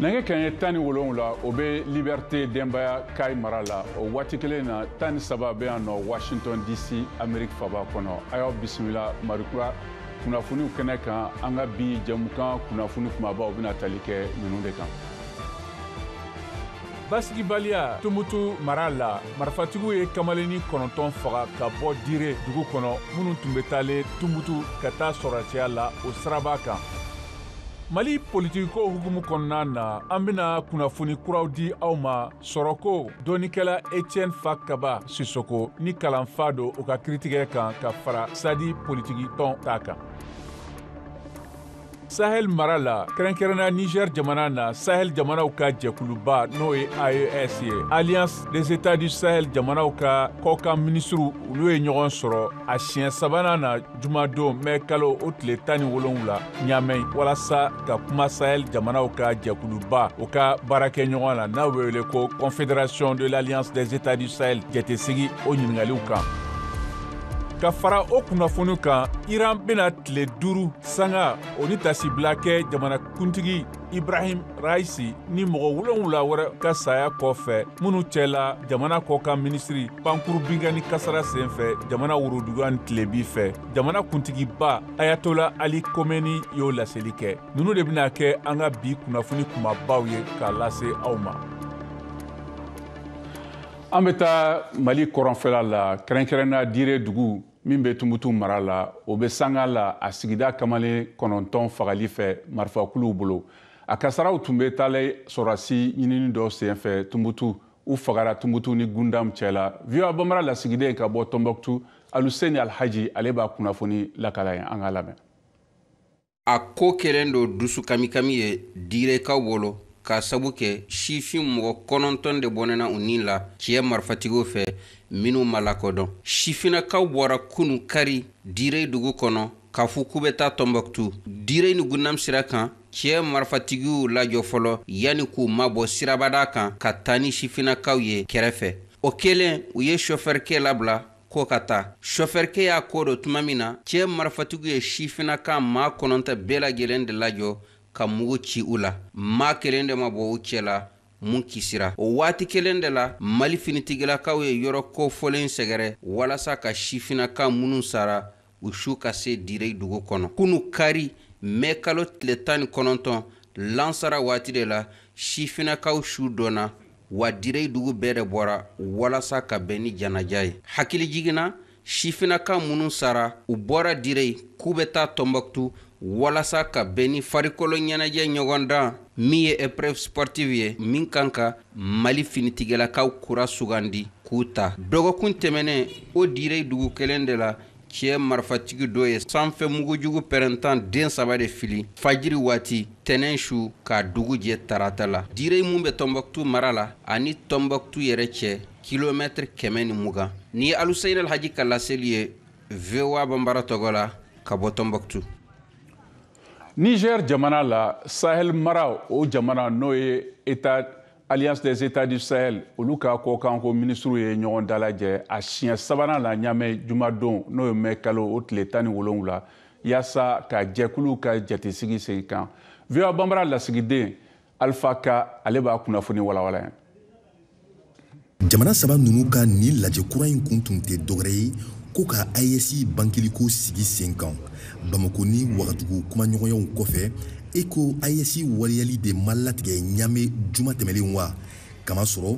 Nɛgɛ kanɲɛ 17, o bɛ Liberté Denbaya Kayi mara la. O waati kelen na, 13 bɛ yan nɔ Washington DC, Amérique faba kɔnɔ. A y'aw bisimila Malikura kunnafoniw kɛnɛ kan. An ka bi jɛmukan kunnafoni kumabaw bɛna tali kɛ ninnu de kan. Basigibaliya Tumutu mara la, marifatigiw ye kamalennin 9 faga ka bɔ Dire dugu kɔnɔ, minnu tun bɛ taalen Tumutu ka taa sɔrɔsiya la o siraba kan. Mali politikiko hukumu kɔnɔna na, an bɛna kunnafoni kuraw di aw ma sɔrɔko dɔnnikɛla Etienne Fakaba Sisoko ni kalanfa don, o ka kiritigɛ kan, ka fara Sadi politiki tɔn ta kan. Sahel mara la, kɛrɛnkɛrɛnnenya Niger jamana na, Sahel jamanaw ka jɛkuluba, n'o ye AES ye, Alliance des États du Sahel, jamanaw ka kɔkan minisiriw, olu ye ɲɔgɔn sɔrɔ a siɲɛ sabanan na jumadon mɛ kalo o tile 17 Ɲamɛ, walasa ka kuma Sahel jamanaw ka jɛkuluba, o ka baarakɛ ɲɔgɔn la, n'a bɛ wele ko Confédération de l'Alliance des États du Sahel, jatesigi o ɲininkaliw kan. Ka fara o kunnafoni kan, Iran bɛna tile 5 sanga o ni tasibila kɛ jamanakuntigi Ibrahim Raisi ni mɔgɔ 7 wɛrɛ ka saya kɔfɛ, minnu cɛla jamana kɔkan minisiri, pankuru binkanni kasara senfɛ jamana worodugu ni tilebi fɛ. Jamana kuntigiba Ayatola Ali Komeni y'o laseli kɛ. Ninnu de bɛna kɛ an ka bi kunnafoni kumabaw ye k'a lase aw ma. An bɛ taa Mali kɔrɔnfɛla la, kɛrɛnkɛrɛnnenya Dire dugu min bɛ Tumutu mara la. O bɛ sanga la a sigida kamalen 9 fagali fɛ marifakuluw bolo. A kasaraw tun bɛ taalen sɔrɔsi ɲinini dɔ senfɛ Tumutu. U fagara Tumutu ni Gundam cɛ la. VOA Bambara lasigiden ka bɔ Tɔnbɔkutu, Aluseni Alhaji, ale b'a kunnafoni lakala ye. An k'a lamɛn. A ko kɛlen don dusu kamikami ye Direkaw bolo, k'a sabu kɛ sifin mɔgɔ 9 de bɔnɛna u ni la cɛ marifatigiw fɛ minnu ma lakodɔn. Sifinnakaw bɔra kunu kari Dire dugu kɔnɔ k'a fɔ k'u bɛ taa Tɔnbɔkutu. Dire ni Gundam sira kan, cɛ marifatigiw lajɔ fɔlɔ yanni k'u mabɔ sirabada kan ka taa ni sifinnakaw ye kɛrɛfɛ. O kɛlen, u ye sofɛrikɛ labila ko ka taa. Sofɛrikɛ y'a ko dɔ tuma min na, cɛ marifatigiw ye sifinnaka maa 9 bɛɛ lajɛlen de lajɔ ka mugu ci u la. Maa kelen de ma bɔ u cɛ la mun kisira. O waati kelen de la, Mali finitigilakaw ye yɔrɔ kofɔlen sɛgɛrɛ walasa ka sifinnaka minnu sara, u su ka se Dire dugu kɔnɔ. Kunu kari, mɛ kalo tile 19, lansara waati de la sifinnakaw su dɔnna wa. Dire dugu bɛɛ de bɔra walasa ka bɛn ni janaja ye. Hakili jiginna, sifinnaka minnu sara, u bɔra Dire k'u bɛ taa Tɔnbɔkutu walasa ka bɛn ni farikolo ɲɛnajɛ ɲɔgɔndan min ye épreuve sportive ye, min kan ka Mali finitigilakaw kura sugandi k'u ta. Dɔgɔkun tɛmɛnen, o Dire dugu kelen de la, cɛ marifatigi dɔ ye sanfɛ mugujugu pɛrɛntan den saba de fili fajiri waati tɛnɛn su k'a dugu jɛ tarata la. Dire mun bɛ Tɔnbɔkutu mara la, ani Tɔnbɔkutu yɛrɛ cɛ kilomɛtiri 120. Ni ye Aluseyini Alhaji ka laseli ye VOA Banbara tɔgɔ la ka bɔ Tɔnbɔkutu. Niger jamana la, Sahel mara, o jamana n'o ye État Alliance des États du Sahel, olu ka kɔkanko minisiriw ye ɲɔgɔn dalajɛ a siɲɛ sabanan la Ɲamɛ jumadon, n'o ye mɛ kalo o tile 17, yaasa ka jɛkulu ka jatesigi sen kan. VOA Banbara lasigiden Alpha Ka, ale b'a kunnafoni walawala ye. Jamana saba ninnu ka nin lajɛ kura in kun tun tɛ dɔwɛrɛ ye ko ka AES bankeliko sigi sen kan. Bamako ni Wagadugu kumaɲɔgɔnyaw kɔfɛ, e ko AES waleyali de ma latigɛ Ɲame juma tɛmɛlen wa. Kamasɔrɔ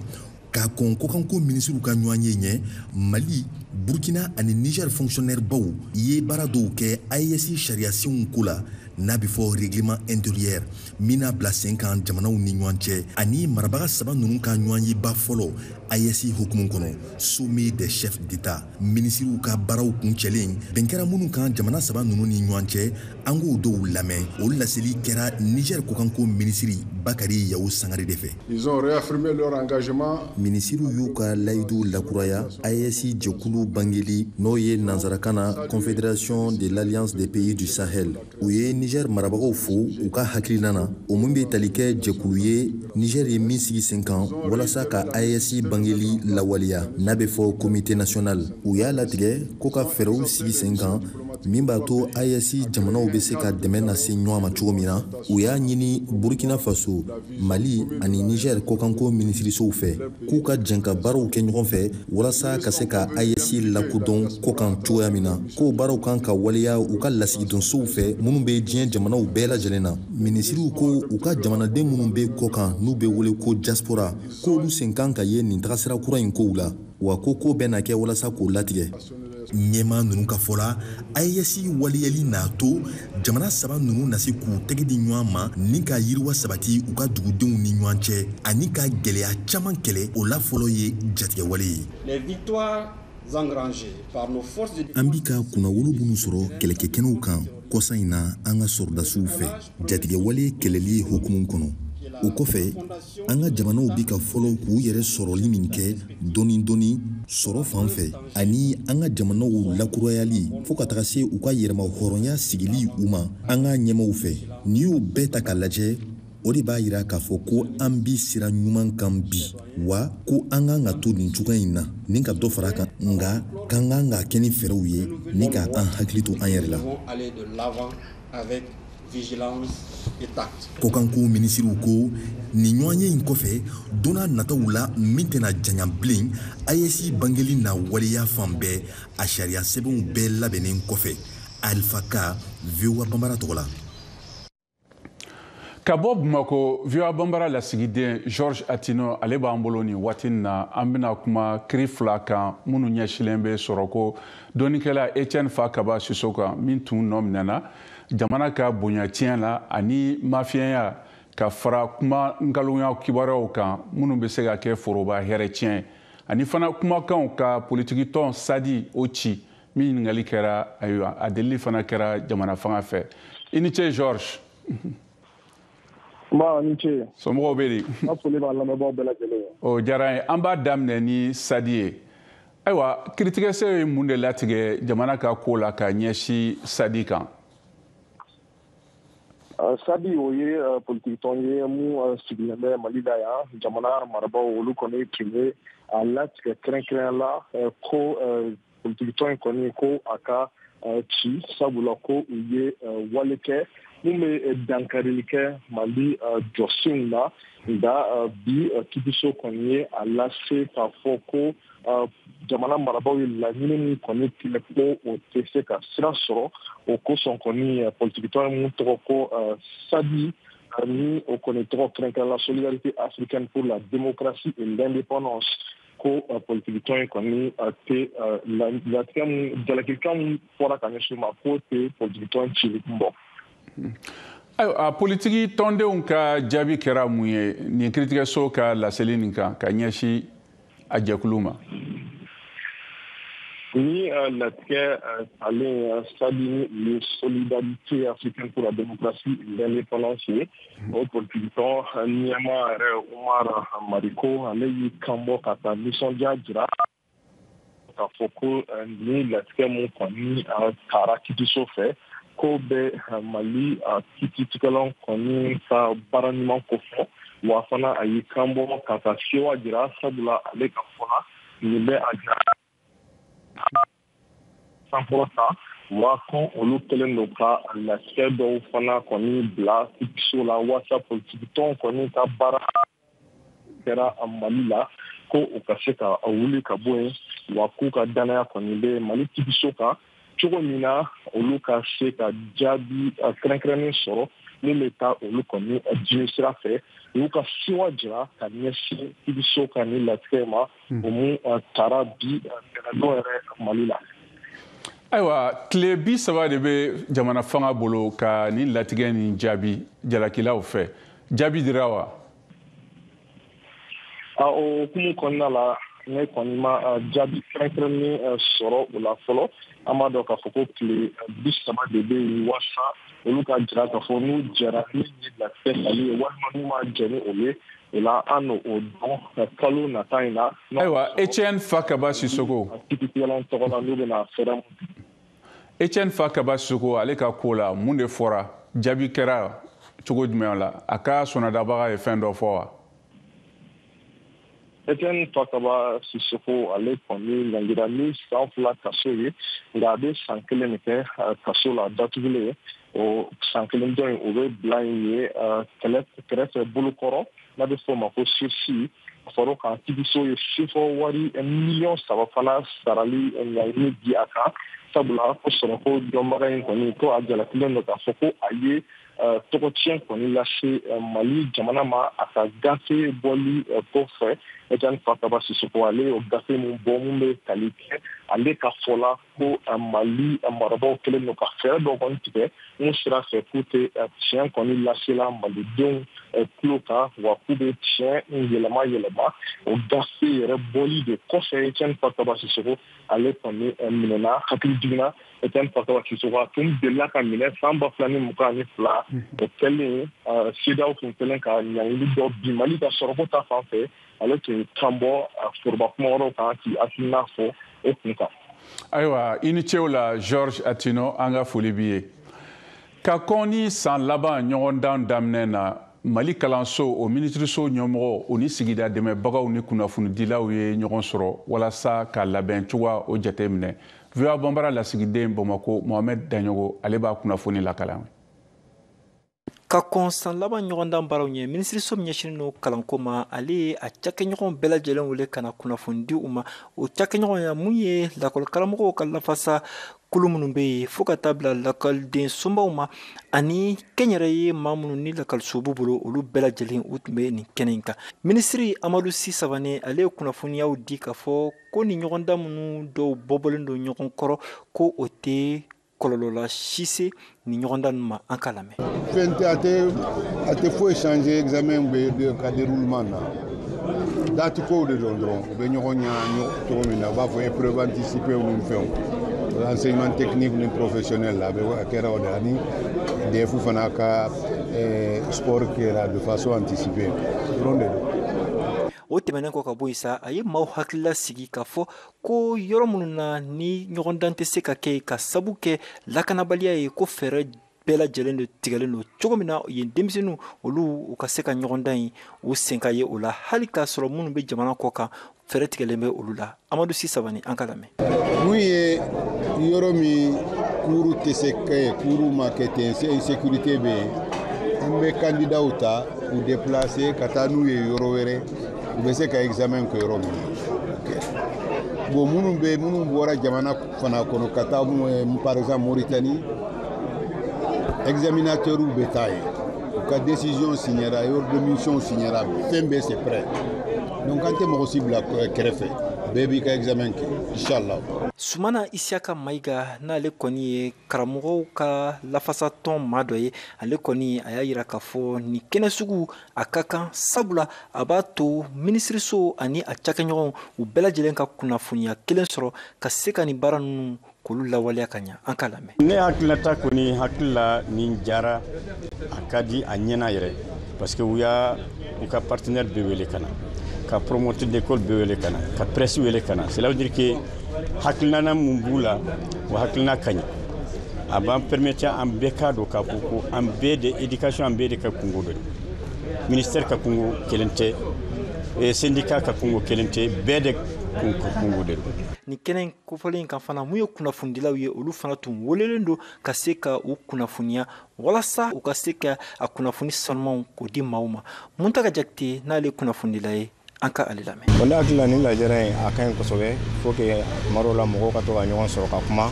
k'a kɔn kɔkanko minisiriw ka ɲɔgɔn ye ɲɛ, Mali, Burkina ani Niger fonctionnaire baw ye baara dɔw kɛ AES sariyasenw ko la, n'a bɛ fɔ règlement intérieur min n'a bila sen kan jamanaw ni ɲɔgɔn cɛ, ani marabaga saba ninnu ka ɲɔgɔn yeba fɔlɔ AES hukumu kɔnɔ, sommet des chefs d'État. Minisiriw ka baaraw kuncɛlen, bɛn kɛra minnu kan jamana saba ninnu ni ɲɔgɔn cɛ, an k'o dɔw lamɛn. O laseli kɛra Niger kɔkanko minisiri Bakari Yawu Sangare de fɛ. Ils ont réaffirmé leur engagement. Minisiriw y'u ka layidu lakuraya AES jɛkulu bangeli, n'o ye nansarakan na Confédération de l'Alliance des pays du Sahel. U ye Niger marabagaw fo u ka hakilina na, o min bɛ tali kɛ jɛkulu ye Niger ye min sigi sen kan walasa ka AES bangeli lawaleya, n'a bɛ fɔ Comité national. U y'a latigɛ ko ka fɛɛrɛw sigi sen kan. min b'a to AES jamanaw bɛ se ka dɛmɛ lase ɲɔgɔn ma cogo min na. U y'a ɲini Burkina Faso, Mali ani Niger kɔkanko minisirisow fɛ k'u ka jɛn ka baaraw kɛ ɲɔgɔn fɛ walasa ka se ka AES lakodɔn kɔkan cogoya min na, k'o baaraw kan ka waleya u ka lasigidonsow fɛ minnu bɛ diɲɛ jamanaw bɛɛ lajɛlen na. Minisiriw ko u ka jamanaden minnu bɛ kɔkan n'u bɛ wele ko diaspora, k'olu sen kan ka ye nin tagasira kura in kow la, wa ko bɛɛ na kɛ walasa k'o latigɛ. Ɲɛmaa ninnu ka fɔ la, AES waleyali n'a to jamana saba ninnu na se k'u tɛgɛ di ɲɔgɔn ma ni ka yiriwa sabati u ka dugudenw ni ɲɔgɔn cɛ ani ka gɛlɛya caman kɛlɛ. O la fɔlɔ ye jatigɛwale ye. An bi ka kunnawolo minnu sɔrɔ kɛlɛkɛkɛnɛw kan kɔsa in na an ka sɔrɔdasiw fɛ jatigɛwale kɛlɛli hukumu kɔnɔ, o kɔfɛ an ka jamanaw bi ka fɔlɔ k'u yɛrɛ sɔrɔli min kɛ dɔɔni dɔɔni sɔrɔ fan fɛ, ani an ka jamanaw lakurayali fo ka taga se u ka yɛrɛma hɔrɔnya sigili u ma an ka ɲɛmaw fɛ. N'i y'o bɛɛ ta k'a lajɛ, o de b'a yira k'a fɔ ko an bi sira ɲuman kan bi, wa ko an kan ka to nin cogoya in na ni ka dɔ fara a kan, nka k'an kan ka kɛ ni fɛɛrɛw ye ni ka an hakili to an yɛrɛ la. Kɔkanko minisiriw ko nin ɲɔgɔnye in kɔfɛ, don n'a nataw la min tɛna janya bilen, AES bangeli na waleya fan bɛɛ a sariya sɛbɛnw bɛɛ labɛnnen kɔfɛ. Alpha Ka, VOA Bambara tɔgɔ la. Ka bɔ Bamakɔ, VOA Bambara lasigiden Georges Attino, ale b'an bolo nin waati in na. An bɛna kuma kiri fila kan minnu ɲɛsinnen bɛ sɔrɔko dɔnnikɛla Etienne Fakaba Sissoko kan, min tun nɔ minɛna jamana ka bonya tiɲɛ la ani mafiyɛnya, ka fara kuma nkalonya kibaruyaw kan minnu bɛ se ka kɛ foroba hɛrɛ tiɲɛ, ani fana kumakanw ka politikitɔn SADI o ci min ɲininkali kɛra. Ayiwa, a delili fana kɛra jamana fanga fɛ. I ni ce Georges. Nba, ni ce. Somɔgɔw bɛ di? N ka foli b'a lamɛnbaaw bɛɛ lajɛlen ye. O diyara an ye. An b'a daminɛ ni SADI ye. Ayiwa, kiiritigɛsɛ ye mun de latigɛ jamana ka ko la ka ɲɛsin SADI kan? SADI, o ye politikitɔn ye mun sigilen bɛ Mali la yan. Jamana marabaaw, olu kɔni tun ye a latigɛ kɛrɛnkɛrɛnya la ko politikitɔn in kɔni, ko a ka ci, sabula ko u ye wale kɛ mun bɛ dankarili kɛ Mali jɔsenw la. Nka bi kiiriso kɔni ye a lase k'a fɔ ko jamana marabaaw ye laɲini min kɔni kɛ, ko o tɛ se ka sira sɔrɔ. O kosɔn kɔni, politikitɔn mun tɔgɔ ko SADI, ni o kɔni tɔgɔ kɛrɛnkɛrɛn la Solidarité africaine pour la démocratie et l'indépendance, ko politikitɔn in kɔni tɛ latigɛ mun jalakilikan mun fɔra ka ɲɛsin u ma, k'o tɛ politikitɔn cili kun bɔ. Ayiwa, politiki tɔndenw ka jaabi kɛra mun ye nin kiiritigɛso ka laseli nin kan ka ɲɛsin a jɛkulu ma? Ni latigɛ talen, SADI ni Solidarité africaine pour la démocratie et l'indépendance ye, o politikitɔn ɲɛmaa yɛrɛ Umar Mariko, ale y'i kan bɔ ka taa nisɔndiya jira k'a fɔ ko ni latigɛ mun kɔni taara kiiriso fɛ, ko bɛ Mali kiiritigɛlaw kɔni ka baara ɲuman kofɔ. Wa fana a y'i kan bɔ ka taa sewa jira, sabula ale ka fɔ la, nin bɛ a jira sankɔrɔta, wa ko olu kɛlen don ka latigɛ dɔw fana kɔni bila kiiriso la walasa politikitɔn kɔni ka baara kɛra Mali la, ko u ka se ka wuli ka bɔ yen, wa k'u ka danaya kɔni bɛ Mali kiiriso kan cogo min na, olu ka se ka jaabi kɛrɛnkɛrɛnnen sɔrɔ min bɛ taa olu kɔni diɲɛ sira fɛ. U y'u ka sewa jira ka ɲɛsin kiiriso ka ni latigɛ ma, o mun taara bi ntɛnɛndon yɛrɛ Mali la. Ayiwa, tile 30 de bɛ jamana fanga bolo ka nin latigɛ nin jaabi jalakilaw fɛ. Jaabi dira wa? O hukumu kɔnɔna la, ne kɔni ma jaabi kɛrɛnkɛrɛnnen sɔrɔ o la fɔlɔ. An b'a dɔn k'a fɔ ko tile 30 de bɛ yen walasa olu ka jira k'a fɔ n'u jɛra ni latigɛ tali ye walima n'u ma jɛ ni o ye. O la, an n'o dɔn kalo nata in na. Ayiwa, Etienne Fakaba Sissoko. Kiiritigɛlaw tɔgɔ la, n'u bɛna fɛɛrɛ mun. Etienne Fakaba Sissoko, ale ka ko la, mun de fɔra? Jaabi kɛra cogo jumɛn la? A ka sɔnadabaga ye fɛn dɔ fɔ wa? Etienne Fakaba Sissoko, ale kɔni ɲangira ni san 2 kaso ye, nka a bɛ san 1 de kɛ kaso la datugulen. O san 1 dɔ in, o bɛ bila in ye kɛrɛfɛ bolokɔrɔ n'a bɛ fɔ o ma ko sursis. Fɔrɔ kan tigiso ye sifɔ wari 3 miliyɔn fana sarali ɲangili di a kan, sabula ko sɔrɔko dɔnbaga in kɔni ko a jalakilen don k'a fɔ ko a ye tɔgɔtiɲɛ kɔni lase Mali jamana ma a ka gafe bɔli kɔfɛ. Etienne Fakaba Sissoko, ale y'o gafe min bɔ mun bɛ tali kɛ ale ka fɔ la ko Mali marabaaw kɛlen don ka fɛɛrɛ dɔ kɔni tigɛ mun sira fɛ k'u tɛ tiɲɛ kɔni lasela malidenw tulo kan, wa k'u bɛ tiɲɛ yɛlɛma yɛlɛma. O gafe yɛrɛ bɔli de kɔfɛ, Etienne Fakaba Sissoko ale kɔni minɛna. Hakili jiginna, Etienne Fakaba Sissoko a tun delila ka minɛ san 2022. O kɛlen, CEDEAO tun kɛlen ka ɲangili dɔ bin Mali ka sɔrɔko ta fan fɛ, ale tun ye kan bɔ foroba kuma wɛrɛw kan k'i hakilina fɔ o kun kan. Ayiwa, i ni ce o la Georges Attino, an ka foli b'i ye. Ka kɔn ni san laban ɲɔgɔndan daminɛ na, Mali kalanso o minisiriso ɲɛmɔgɔ o ni sigida dɛmɛbagaw ni kunnafonidilaw ye ɲɔgɔn sɔrɔ walasa ka labɛn cogoya o jateminɛ. VOA Banbara lasigiden Bamakɔ, Mohamed Daɲogo, ale b'a kunnafoni lakala. Ka kɔn san laban ɲɔgɔndan baaraw ɲɛ, minisiriso min ɲɛsinnen don kalanko ma, ale ye a cakɛɲɔgɔn bɛɛ lajɛlen wele ka na kunnafoni di u ma. O cakɛɲɔgɔnya mun ye lakɔlikaramɔgɔw ka lafasa kulu minnu bɛ yen, fo ka taa bila lakɔliden somaw ma, ani kɛnyɛrɛye maa minnu ni lakɔliso b'u bolo, olu bɛɛ lajɛlen u tun bɛ nin kɛnɛ in kan. Minisiri Amadu Si Savane, ale ye kunnafoniyaw di k'a fɔ ko ni ɲɔgɔndan minnu dɔw bɔbɔlen don ɲɔgɔn kɔrɔ, ko o tɛ kɔlɔlɔ la si se ni ɲɔgɔndan ninnu ma. An k'a lamɛn. Fɛn tɛ, a tɛ foyi changer examen bɛ ka déroulement na. Date kow de don dɔrɔn, u bɛ ɲɔgɔn ɲa cogo min na, u b'a fɔ épreuve anticipée ni fɛnw. Enseignement technique ni professionnel la, a bɛ a kɛra o de, ani DEF fana ka sport kɛra de façon anticipée dɔrɔn de don. O tɛmɛnen kɔ ka bɔ yen sa, a ye maaw hakilila sigi k'a fɔ ko yɔrɔ minnu na ni ɲɔgɔndan tɛ se ka kɛ ka sabu kɛ lakanabaliya ye, ko fɛɛrɛ bɛɛ lajɛlen de tigɛlen don cogo min na yen denmisɛnninw olu u ka se ka ɲɔgɔndan in u sen ka ye o la, hali k'a sɔrɔ minnu bɛ jamana kɔ kan, fɛɛrɛ tigɛlen bɛ olu la. Amadu Si Savane, an ka lamɛn. Mun ye yɔrɔ min kuuru tɛ se kɛ, kuuru ma kɛ ten, insécurité bɛ yen, an bɛ candidatw ta k'u déplacer ka taa n'u ye yɔrɔ wɛrɛ, u bɛ se ka examen kɛ yɔrɔ min na. Bon, minnu bɛ minnu bɔra jamana fana kɔnɔ ka taa, par exemple Mauritanie, examinateurs bɛ taa yen, u ka décision signera, ordre de mission signera, fɛn bɛɛ c'est prêt. Donc an tɛ mɔgɔ si bila kɛrɛfɛ, bɛɛ b'i ka examen kɛ inchallah. Sumana Isiyaka Mayiga, n'ale kɔni ye karamɔgɔw ka lafasatɔn maa dɔ ye, ale kɔni a y'a yira k'a fɔ nin kɛnɛ sugu a ka kan, sabula a b'a to minisiriso ani a cakɛɲɔgɔnw u bɛɛ lajɛlen ka kunnafoniya kelen sɔrɔ ka se ka nin baara ninnu k'olu lawaleya ka ɲa. An k'a lamɛn. Ne hakilinata kɔni, hakili la nin jara, a ka di, a ɲɛna yɛrɛ, parce que u y'a u ka partenaire bɛɛ wele ka na, ka promoteur d'école bɛɛ wele ka na, ka presse wele ka na. Cela veut dire que hakilina mun b'u la, o hakilina ka ɲi. A b'an permettre an bɛɛ k'a dɔn k'a fɔ ko an bɛɛ de éducation, an bɛɛ de ka kungo dɔ ye. Ministère ka kungo kelen tɛ, syndicat ka kungo kelen tɛ, bɛɛ de kungo de don. Nin kɛnɛ in kofɔlen in kan fana, mun ye kunnafonidilaw ye, olu fana tun welelen don ka se ka u kunnafoniya walasa u ka se ka a kunnafoni sanumanw k'o di maaw ma. Muntaga Jakite, n'ale kunnafonidila ye, an ka ale lamɛn. Bon, ne hakili la nin lajɛrɛ in a ka ɲi kosɛbɛ. Faut que tuma dɔw la mɔgɔw ka to ka ɲɔgɔn sɔrɔ ka kuma,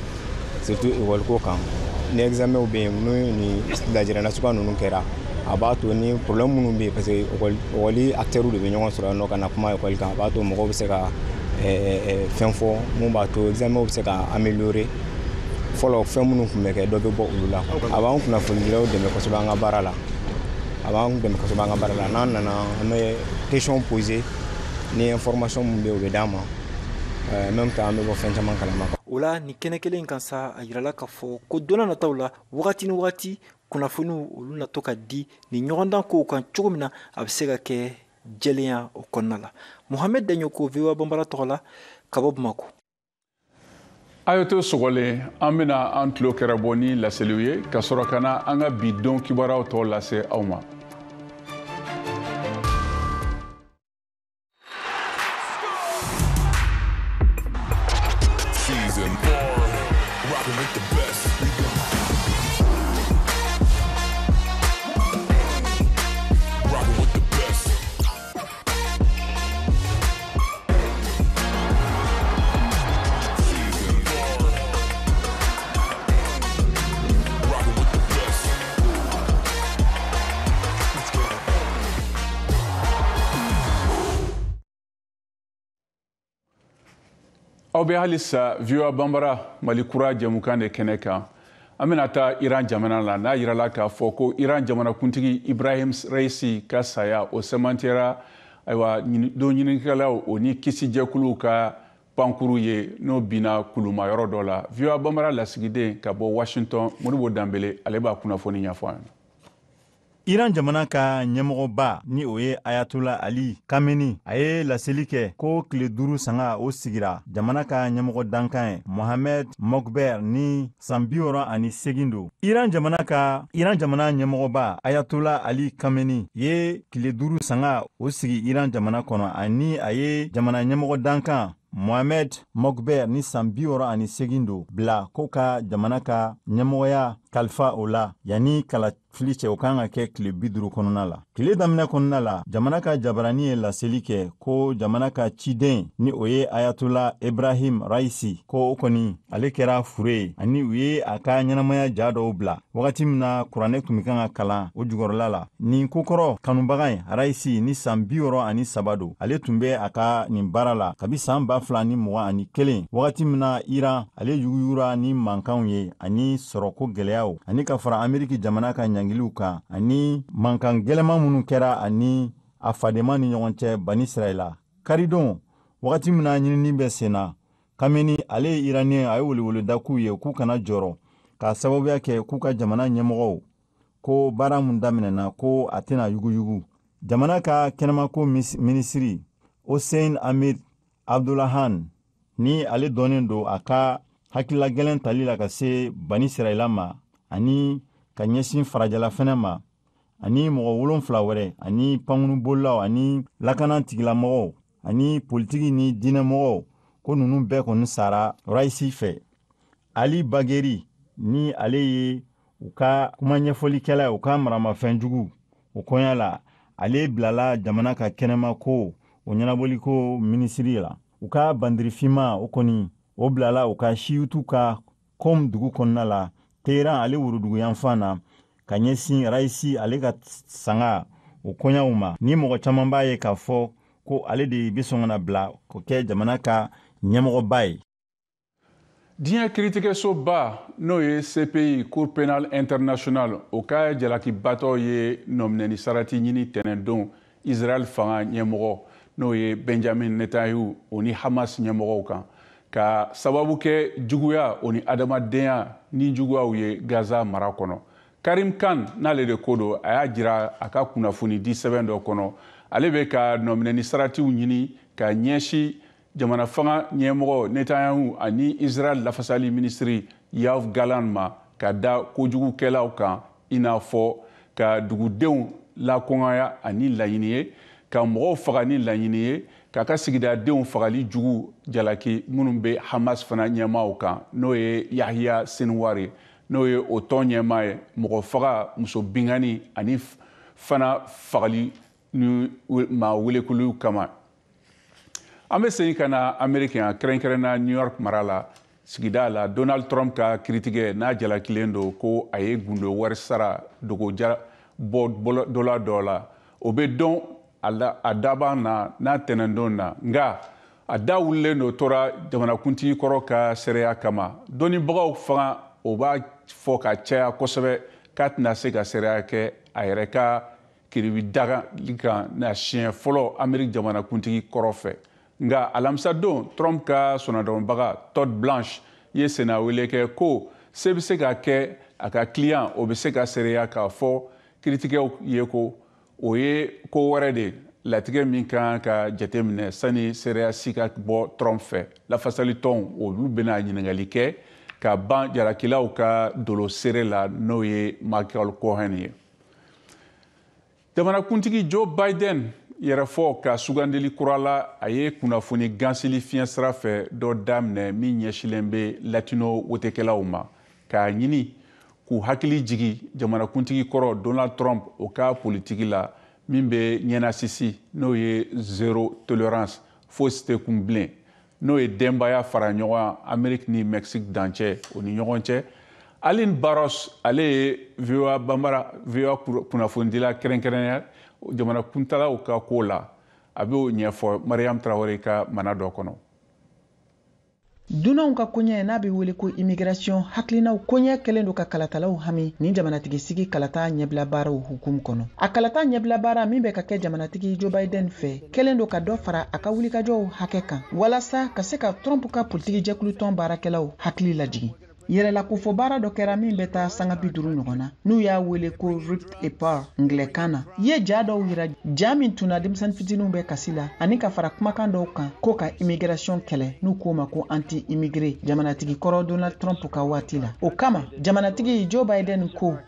surtout école ko kan. Ni examen bɛ yen, n'o ni lajɛrɛ nasuguya ninnu kɛra, a b'a to ni problème minnu bɛ yen, parce que école acteurs de bɛ ɲɔgɔn sɔrɔ yan nɔ ka na kuma école kan, a b'a to mɔgɔw bɛ se ka fɛn fɔ mun b'a to examen bɛ se ka améliorer. Fɔlɔ fɛn minnu tun bɛ kɛ, dɔ bɛ bɔ olu la. A b'an kunnafonidilaw dɛmɛ kosɛbɛ an ka baara la. A b'an dɛmɛ kosɛbɛ an ka baara la. N'an nana, an bɛ question poser, ni information mun bɛ yen, o bɛ d'an ma. En même temps, an bɛ bɔ fɛn caman kalama. O la nin kɛnɛ kelen in kan sa, a yirala k'a fɔ ko don n'a nataw la, wagati ni wagati kunnafoniw olu na to ka di nin ɲɔgɔndan kow kan cogo min na a bɛ se ka kɛ jɛlenya o kɔnɔna la. Mohamed Daɲoko, VOA Banbara tɔgɔ la, ka bɔ Bamakɔ. A ye to sɔgɔlen, an bɛna an tulo kɛrɛ bɔ ni laseliw ye ka sɔrɔ ka na an ka bi don kibaruyaw tɔ lase aw ma. Aw bɛ halisa VOA Banbara Mali Kura jɛmukan de kɛnɛ kan. An bɛna taa Iran jamana la, n'a yirala k'a fɔ ko Iran jamanakuntigi Ibrahim Raisi ka saya, o sɛmɛntiyara. Ayiwa, don ɲinikɛlaw o ni kisijɛkuluw ka pankuru ye, n'o binna kuluma yɔrɔ dɔ la. VOA Banbara lasigiden ka bɔ Washington, Modibo Danbele, ale b'a kunnafoni ɲɛfɔ an ye. Iran jamana ka ɲɛmɔgɔba, ni o ye Ayatola Ali Kameni, a ye laseli kɛ ko tile 5 sanga o sigira jamana ka ɲɛmɔgɔ dankan ye, Mohamed Mokber, ni san 68 don. Iran jamana ɲɛmɔgɔba Ayatola Ali Kameni ye tile 5 sanga o sigi Iran jamana kɔnɔ, ani a ye jamana ɲɛmɔgɔ dankan Mohamed Mokber, ni san 68 don, bila ko ka jamana ka ɲɛmɔgɔya kalifa o la yanni kala fili cɛ, o kan ka kɛ tile 50 kɔnɔna la. Tile daminɛ kɔnɔna la, jamana ka jabarani ye laseli kɛ ko jamana ka ciden, ni o ye Ayatola Ibrahim Raisi, ko o kɔni ale kɛra fure ye, ani u ye a ka ɲɛnamaya ja dɔw bila wagati min na kuranɛ tun bɛ kan ka kalan o jukɔrɔla la. Nin kokɔrɔ kanubaga in, Raisi, ni san 63 don, ale tun bɛ a ka nin baara la kabi san 2021, wagati min na Iran ale yuguyugura ni mankanw ye ani sɔrɔko gɛlɛyaw, ani ka fara Ameriki jamana ka ɲangiliw kan, ani mankan gɛlɛman minnu kɛra ani a fadenma ni ɲɔgɔn cɛ Bani Israɛla. Karidon, wagati min na ɲinini bɛ sen na, Kameni, ale ye Iranien, a ye weleweleda k'u ye k'u kana jɔrɔ, k'a sababuya kɛ k'u ka jamana ɲɛmɔgɔw ko baara mun daminɛna, ko a tɛna yuguyugu. Jamana ka kɛnɛmako minisiri Hossein Amir Abdullahan, ni ale dɔnnen don a ka hakilila gɛlɛn tali la ka se Bani Israɛla ma ani ka ɲɛsin farajɛla fɛnɛ ma, ani mɔgɔ 7 wɛrɛ, ani pankurunbolilaw, ani lakana tigilamɔgɔw, ani politiki ni diinɛmɔgɔw, ko ninnu bɛɛ kɔni sara Raisi fɛ. Ali Bageri, ni ale ye u ka kuma ɲɛfɔlikɛla ye, u ka maramafɛnjugu o kɔɲa la, ale bilala jamana ka kɛnɛma ko o ɲɛnabɔliko minisiri la. U ka bandirifinma, o kɔni o bilala u ka Shiyutu ka Kom dugu kɔnɔna la, Teheran ale woroduguyanfan na, ka ɲɛsin Raisi ale ka sanga o kɔɲaw ma, ni mɔgɔ caman b'a ye k'a fɔ ko ale de bɛ sɔn ka na bila k'o kɛ jamana ka ɲɛmɔgɔba ye. Diɲɛ kiiritigɛsoba, n'o ye CPI, Cour pénale internationale, o ka jalakibatɔ ye nɔminɛni sarati ɲini tɛnɛndon Israël fanga ɲɛmɔgɔ, n'o ye Benjamin Netanyahu, o ni Hamas ɲɛmɔgɔw kan, ka sababu kɛ juguya o ni adamadenya ni juguyaw ye Gaza mara kɔnɔ. Karim Khan, n'ale de ko don, a y'a jira a ka kunnafoni di sɛbɛn dɔ kɔnɔ, ale bɛ ka nɔminɛni saratiw ɲini ka ɲɛsin jamana fanga ɲɛmɔgɔ Netanyahu ani Israël lafasali minisiri Yoav Gallant ma, ka da kojugukɛlaw kan, i n'a fɔ ka dugudenw lakɔngaya ani laɲini ye ka mɔgɔw faga ni laɲini ye k'a ka sigidadenw fagali jugu jalaki minnu bɛ Hamas fana ɲɛmaaw kan, n'o ye Yahya Sinwar ye, n'o ye o tɔn ɲɛmaa ye, mɔgɔ faga, muso bingani ani fana fagali ni maa welekuluw kama. An bɛ segin ka na Ameriki yan, kɛrɛnkɛrɛnna New York mara la, sigida la, Donald Trump ka kiritigɛ n'a jalakilen don ko a ye gundo wari sara dogoja bɔ dɔ dɔ la, o bɛ dɔn a daban na n'a tɛnɛndon na. Nka a da wulilen don tora jamanakuntigi kɔrɔ ka seereya kama. Dɔnnibagaw fanga o b'a fɔ ka caya kosɛbɛ k'a tɛna se ka seereya kɛ a yɛrɛ ka kiribi daga kan na siɲɛ fɔlɔ Ameriki jamanakuntigi kɔrɔ fɛ. Nka alamisadon, Trump ka sɔnadɔnbaga Todd Blanche ye sennawele kɛ ko se bɛ se ka kɛ a ka client o bɛ se ka seereya k'a fɔ kiritigɛw ye ko o ye ko wɛrɛ de latigɛ min kan ka jateminɛ sani seereya si ka bɔ Trump fɛ. Lafasalitɔnw olu bɛna ɲininkali kɛ ka ban jalakilaw ka dolo seere la, n'o ye Michael Cohen ye. Jamanakuntigi Joe Biden yɛrɛfɔ ka sugandili kura la, a ye kunnafoni gansili fiɲɛ sira fɛ dɔ daminɛ min ɲɛsilen bɛ latino wotekɛlaw ma, k'a ɲini k'u hakili jigi jamanakuntigi kɔrɔ Donald Trump o ka politiki la min bɛ ɲɛnasisi, n'o ye zéro tolérance, fosi tɛ kun bilen, n'o ye denbaya fara ɲɔgɔn Amérique ni Mexique dancɛ o ni ɲɔgɔn cɛ. Aline Barros, ale ye VOA Bambara, VOA kunnafonidila kɛrɛnkɛrɛnnenya jamana kuntalaw ka ko la, a b'o ɲɛfɔ Mariam Traoré ka mana dɔ kɔnɔ. Dunanw ka koɲɛ n'a bɛ wele ko immigration, hakilinaw koɲɛ kɛlen don ka kalatalaw hami nin jamanatigi sigi kalata ɲɛbila baaraw hukumu kɔnɔ. A kalata ɲɛbila baara min bɛ ka kɛ jamanatigi Joe Biden fɛ, kɛlen don ka dɔ fara a ka wulikajɔw hakɛ kan walasa ka se ka Trump ka politiki jɛkulutɔn baarakɛlaw hakili lajigin. Yɛrɛlakofɔ baara dɔ kɛra min bɛ taa sanga 50 ɲɔgɔn na, n'u y'a wele ko Ripped Apart ngilɛkan na, ye ja dɔw yira, ja min tun na denmisɛnnin fitininw bɛ kasi la, ani ka fara kumakan dɔw kan ko ka immigration kɛlɛ, n'u k'o ma ko anti immigré, jamanatigi kɔrɔ Donald Trump ka waati la. O kama, jamanatigi Joe Biden ko: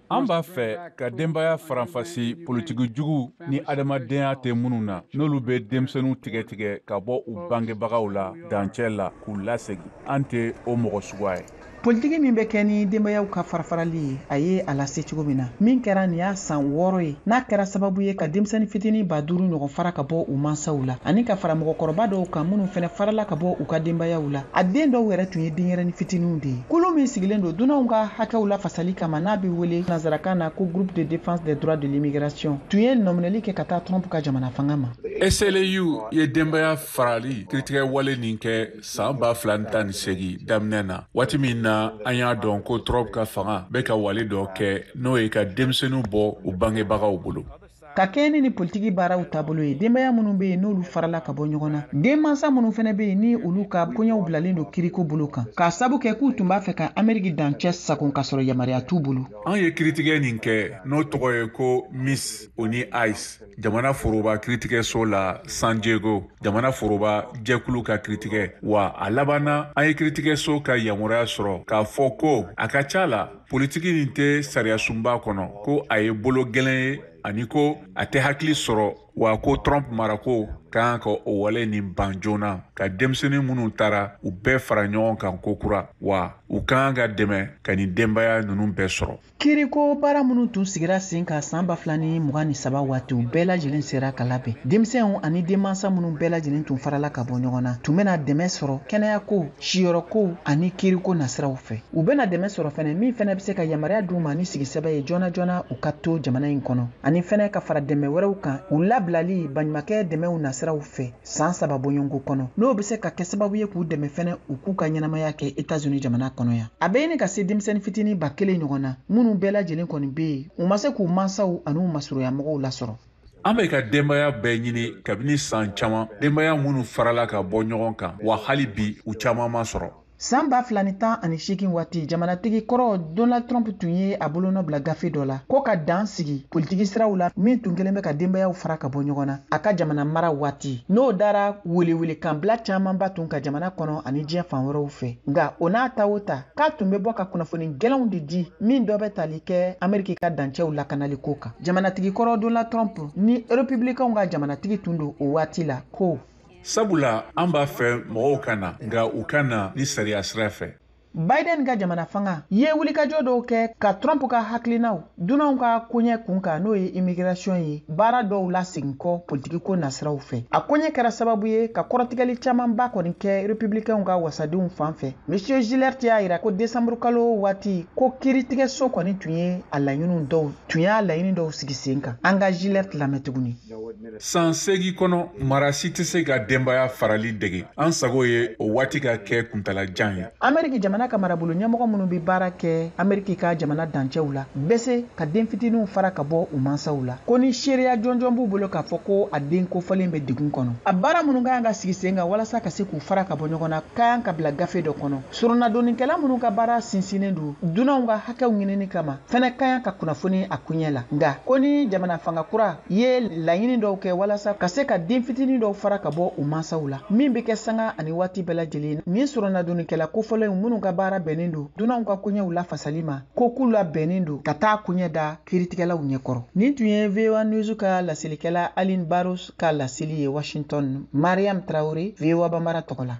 An b'a fɛ ka denbaya faranfasi politiki jugu ni adamadenya tɛ minnu na, n'olu bɛ denmisɛnninw tigɛ tigɛ ka bɔ u bangebagaw la dancɛ la k'u lasegin. An tɛ o mɔgɔ suguya ye. Politiki min bɛ kɛ ni denbayaw ka farafarali ye, a ye a lase cogo min na, min kɛra nin y'a san 6 ye, n'a kɛra sababu ye ka denmisɛnnin fitinin 5000 ɲɔgɔn fara ka bɔ u mansaw la, ani ka fara mɔgɔkɔrɔba dɔw kan minnu fɛnɛ farala ka bɔ u ka denbayaw la. A den dɔw yɛrɛ tun ye denyɛrɛnin fitininw de ye. Kulu min sigilen don dunanw ka hakɛw lafasali kama, n'a bɛ wele nansarakan na ko Groupe de défense des droits de l'immigration, tun ye nɔminɛli kɛ ka taa Trump ka jamana fanga ma. ACLU ye denbaya farali kiritigɛ wale nin kɛ san 2018 daminɛ na, waati min na an y'a dɔn ko Trump ka fanga bɛ ka wale dɔ kɛ, n'o ye ka denmisɛnninw bɔ u bangebagaw bolo. Ka kɛɲɛ ni politiki baaraw taabolo ye, denbaya minnu bɛ yen n'olu farala ka bɔ ɲɔgɔn na, denmansa minnu fana bɛ yen ni olu ka koɲɛw bilalen don kiriko bolo kan, k'a sabu kɛ k'u tun b'a fɛ ka Ameriki dancɛ sagon ka sɔrɔ yamaruya t'u bolo. An ye kiritigɛ nin kɛ, n'o tɔgɔ ye ko Miss o ni ICE, jamana foroba kiritigɛso la San Diego, jamana foroba jɛkulu ka kiritigɛ. Wa a labanna, an ye kiritigɛso ka yamaruya sɔrɔ k'a fɔ ko a ka ca la politiki nin tɛ sariyasunba kɔnɔ, ko a ye bolo gɛlɛn ye, ani ko a tɛ hakili sɔrɔ, wa ko Trump marako ka kan ka o wale nin ban joona, ka denmisɛnnin minnu taara u bɛɛ fara ɲɔgɔn kan kokura, wa u ka kan ka dɛmɛ ka nin denbaya ninnu bɛɛ sɔrɔ. Kiriko baara minnu tun sigira sen kan san 2023 waatiw bɛɛ lajɛlen sera ka labɛn. Denmisɛnw ani denmansa minnu bɛɛ lajɛlen tun farala ka bɔ ɲɔgɔn na tun bɛna dɛmɛ sɔrɔ kɛnɛyako, siyɔrɔko ani kiriko nasiraw fɛ. U bɛna dɛmɛ sɔrɔ fɛnɛ min fɛnɛ bɛ se ka yamaruya d'u ma ni sigisɛbɛ ye joona joona u ka to jamana in kɔnɔ, ani fɛnɛ ka fara dɛmɛ wɛrɛw kan u labilali baɲumankɛ dɛmɛw nasiraw fɛ san 3 bɔɲɔgɔnko kɔnɔ, n'o bɛ se ka kɛ sababu ye k'u dɛmɛ fɛnɛ u k'u ka ɲɛnamaya kɛ États-Unis jamana kɔnɔ yan. A bɛ ɲini ka se denmisɛnnin fitinin 1000 ɲɔgɔn na minnu bɛɛ lajɛlen kɔni bɛ yen, u ma se k'u mansaw ani u masurunyamɔgɔw lasɔrɔ. An bɛ ka denbaya bɛɛ ɲini kabini san caman, denbaya minnu farala ka bɔ ɲɔgɔn kan, wa hali bi u caman ma sɔrɔ. San 2018 waati, jamanatigi kɔrɔ Donald Trump tun ye a bolonɔ bila gafe dɔ la ko ka dan sigi politiki siraw la min tun kɛlen bɛ ka denbayaw fara ka bɔ ɲɔgɔn na a ka jamana mara waati, n'o dara welewelekanbila camanba tun ka jamana kɔnɔ ani diɲɛ fan wɛrɛw fɛ. Nka o n'a ta o ta, k'a tun bɛ bɔ ka kunnafoni gɛlɛnw de di min dɔ bɛ tali kɛ Ameriki ka dancɛw lakanali ko kan. Jamanatigi kɔrɔ Donald Trump ni Republicainw ka jamanatigi tun don o waati la ko: Sabula an b'a fɛ mɔgɔw ka na, nka u ka na ni sariya sira fɛ. Biden ka jamana fanga ye wulikajɔ dɔw kɛ ka Trump ka hakilinaw dunanw ka koɲɛ kun kan, n'o ye immigration ye, baara dɔw lasegin kɔ politiki ko nasiraw fɛ. A koɲɛ kɛra sababu ye ka kɔrɔtigɛli camanba kɔni kɛ Republicainw ka wasadenw fan fɛ. Monsieur Gillert y'a yira ko décembre kalo waati ko kiiritigɛso kɔni tun ye a laɲiniw dɔw tun y'a laɲini dɔw sigi sen kan. An ka Gillert lamɛn tuguni. San 8 kɔnɔ, mara si tɛ se ka denbaya farali dege. An sago ye o waati ka kɛ kuntalajan ye. Ameriki jamana ka marabolo ɲɛmɔgɔ minnu bɛ baara kɛ Ameriki ka jamana dancɛw la bɛ se ka den fitininw fara ka bɔ u mansaw la, ko ni seereya jɔnjɔn b'u bolo k'a fɔ ko a den kofɔlen bɛ degun kɔnɔ. A baara minnu ka kan ka sigi sen kan walasa ka se k'u fara ka bɔ ɲɔgɔn na ka kan ka bila gafe dɔ kɔnɔ. Soronadonnikɛla minnu ka baara sinsinnen don dunanw ka hakɛw ɲinini kama fɛnɛ ka kan ka kunnafoni a koɲɛ la. Nka ko ni jamana fanga kura ye laɲini dɔw kɛ walasa ka se ka den fitinin dɔw fara ka bɔ u mansaw la, min bɛ kɛ sanga ani waati bɛɛ lajɛlen, ni soronadonnikɛla kofɔlenw minnu ka baara bɛnnen don dunanw ka koɲɛw lafasali ma, ko k'u labɛnnen don ka taa koɲɛ da kiiritigɛlaw ɲɛkɔrɔ. Nin tun ye VOA News ka laselikɛla Aline Barros ka laseli ye Washington. Mariam Traoré, VOA Bambara tɔgɔ la.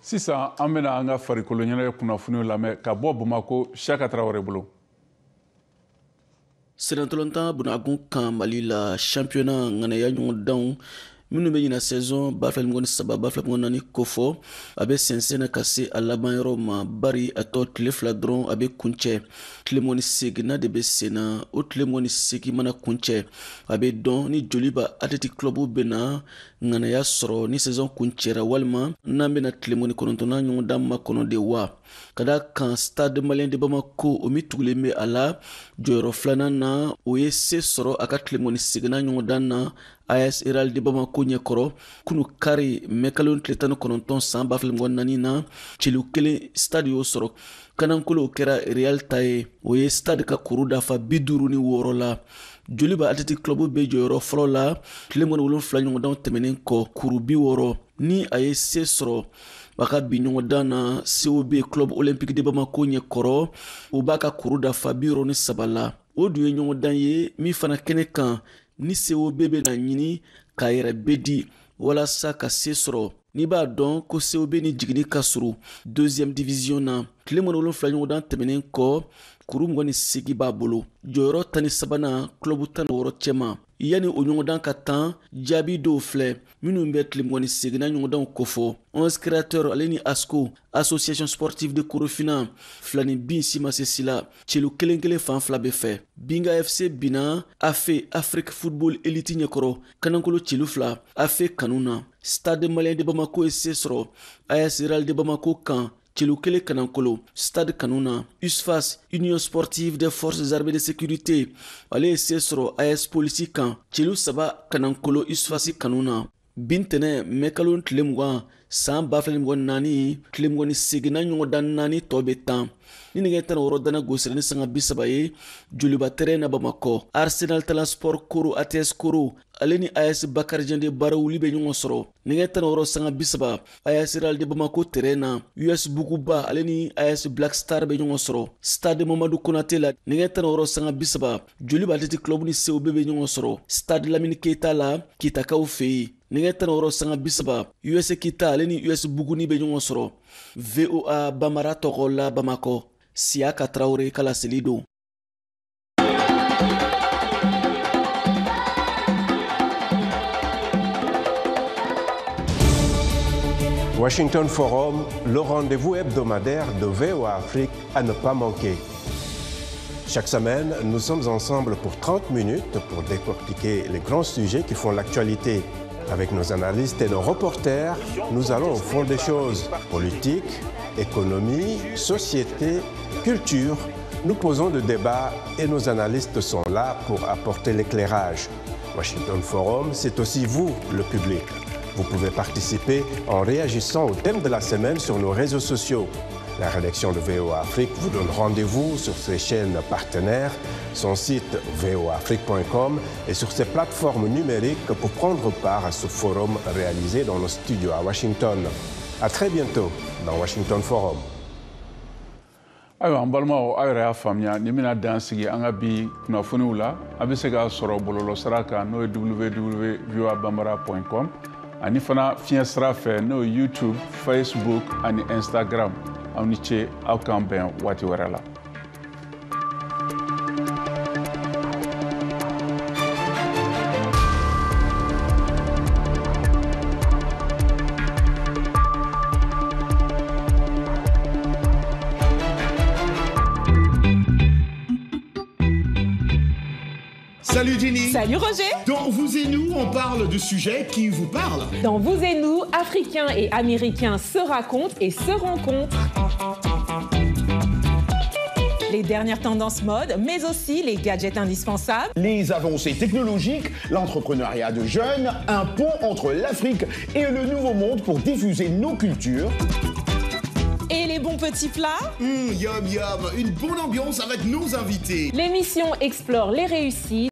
Sisan an bɛna an ka farikolo ɲɛnajɛ kunnafoniw lamɛn ka bɔ Bamakɔ, Siyaka Tarawele bolo. Senatɔlɔntan bunagun kan Mali la, championnat ŋanaya ɲɔgɔndanw Minnu bɛ ɲina saison 2023-2024 kofɔ, a bɛ sɛnsɛn na ka se a laban yɔrɔ ma, bari a tɔ tile 2 dɔrɔn a bɛ kuncɛ. Tile 28nan de bɛ sen na. O tile 28 mana kuncɛ, a bɛ dɔn ni Joliba Athletic Club bɛna ŋanaya sɔrɔ ni saison kuncɛra, walima n'an bɛna tile 29nan ɲɔgɔndan makɔnɔ de wa. Ka da kan Stade Malien de Bamako, o min tugulen bɛ a la jɔyɔrɔ filanan na, o ye se sɔrɔ a ka tile 28nan ɲɔgɔndan na AS Real de Bamako ɲɛkɔrɔ kunu kari mɛkalo tile 19 san 2024 na. Celu 1 Stade y'o sɔrɔ. Kanankolo kɛra Real ta ye, o ye Stade ka kuru dafa 56 la. Joliba Athletic Club bɛ jɔyɔrɔ fɔlɔ la tile 27 ɲɔgɔndanw tɛmɛnen kɔ, kuru 60. Ni a ye se sɔrɔ a ka bi ɲɔgɔndan na COB Club Olympique de Bamako ɲɛkɔrɔ, o b'a ka kuru dafa 63 la. O dun ye ɲɔgɔndan ye min fana kɛnɛ kan ni COB bɛna ɲini k'a yɛrɛ bɛ di walasa ka se sɔrɔ. N'i b'a dɔn ko COB ni jiginni ka surun 2e division na, tile 27 ɲɔgɔndan tɛmɛnen kɔ, kuru 28 b'a bolo, jɔyɔrɔ 13nan club 16 cɛma. Yanni o ɲɔgɔndan ka tan, jaabi dɔw filɛ minnu bɛ tile 28nan ɲɔgɔndanw kofɔ. 11 créateurs ale ni ASCO, Association sportive de Korofina, 2 ni bin si ma se si la, celu 1-1 fan fila bɛ fɛ. Binga FC binna AFE Afrique Football Elite ɲɛkɔrɔ, kanankolo celu 2 AFE kanu na. Stade Malien de Bamako ye se sɔrɔ AS Real de Bamako kan, celu 1 kanankolo Stade kanu na. USFAS, Union sportive des forces armées de sécurité, ale ye se sɔrɔ AS Polisi kan, celu 3 kanankolo USFAS kanu na. Bintɛnɛ mɛkalo tile 20 san 2024, tile 28nan ɲɔgɔndan 4 tɔ bɛ tan. Ni nɛgɛ 16 dana gosira ni sanga 30 ye Joliba terrain na Bamakɔ, Arsenal Talent Sport Koro ATS Koro ale ni AS Bakarijan de Barawuli bɛ ɲɔgɔn sɔrɔ. Nɛgɛ 16 sanga 30 AS Real de Bamako terrain na, US Buguba ale ni AS Black Star bɛ ɲɔgɔn sɔrɔ. Stade Mamadu Konate la, nɛgɛ 16 sanga 30, Joliba Athletic Club ni COB bɛ ɲɔgɔn sɔrɔ. Stade Lamine Keita la, Kitakaw fɛ yen. Nɛgɛ 16 sanga 30, US Kita ale ni US Buguni bɛ ɲɔgɔn sɔrɔ. VOA Bamara tɔgɔ la Bamakɔ, Siaka Traoré ka laseli don. Washington Forum, le rendez-vous hebdomadaire de VOA Afrique à ne pas manquer. Chaque semaine, nous sommes ensemble pour 30 minutes pour décortiquer les grands sujets qui font l'actualité. Avec nos analystes et nos reporters, nous allons au fond des choses. Politique, économie, société, culture. Nous posons le débat et nos analystes sont là pour apporter l'éclairage. Washington Forum, c'est aussi vous, le public. Vous pouvez participer en réagissant au thème de la semaine sur nos réseaux sociaux. La rédaction de VOA Afrique vous donne rendez-vous sur ses chaînes partenaires, son site voaafrique.com et sur ses plateformes numériques pour prendre part à ce forum réalisé dans nos studios à Washington. À très bientôt dans Washington Forum. Ayiwa, an balimaw, aw yɛrɛ y'a faamuya ni bɛna dan sigi an ka bi kunnafoniw la. A bɛ se k'a sɔrɔ bɔlɔlɔsira kan, n'o ye www.voabambara.com, ani fana fiɲɛ sira fɛ, n'o ye YouTube, Facebook ani Instagram. Aw ni ce, aw k'an bɛn waati wɛrɛ la. Salut Ginny. Salut Roger. Dans Vous et nous, on parle de sujets qui vous parlent. Dans Vous et nous, Africains et Américains se racontent et se rencontrent. Les dernières tendances mode, mais aussi les gadgets indispensables. Les avancées technologiques, l'entrepreneuriat de jeunes, un pont entre l'Afrique et le Nouveau Monde pour diffuser nos cultures. Et les bons petits plats. Yum yum, une bonne ambiance avec nos invités. L'émission explore les réussites,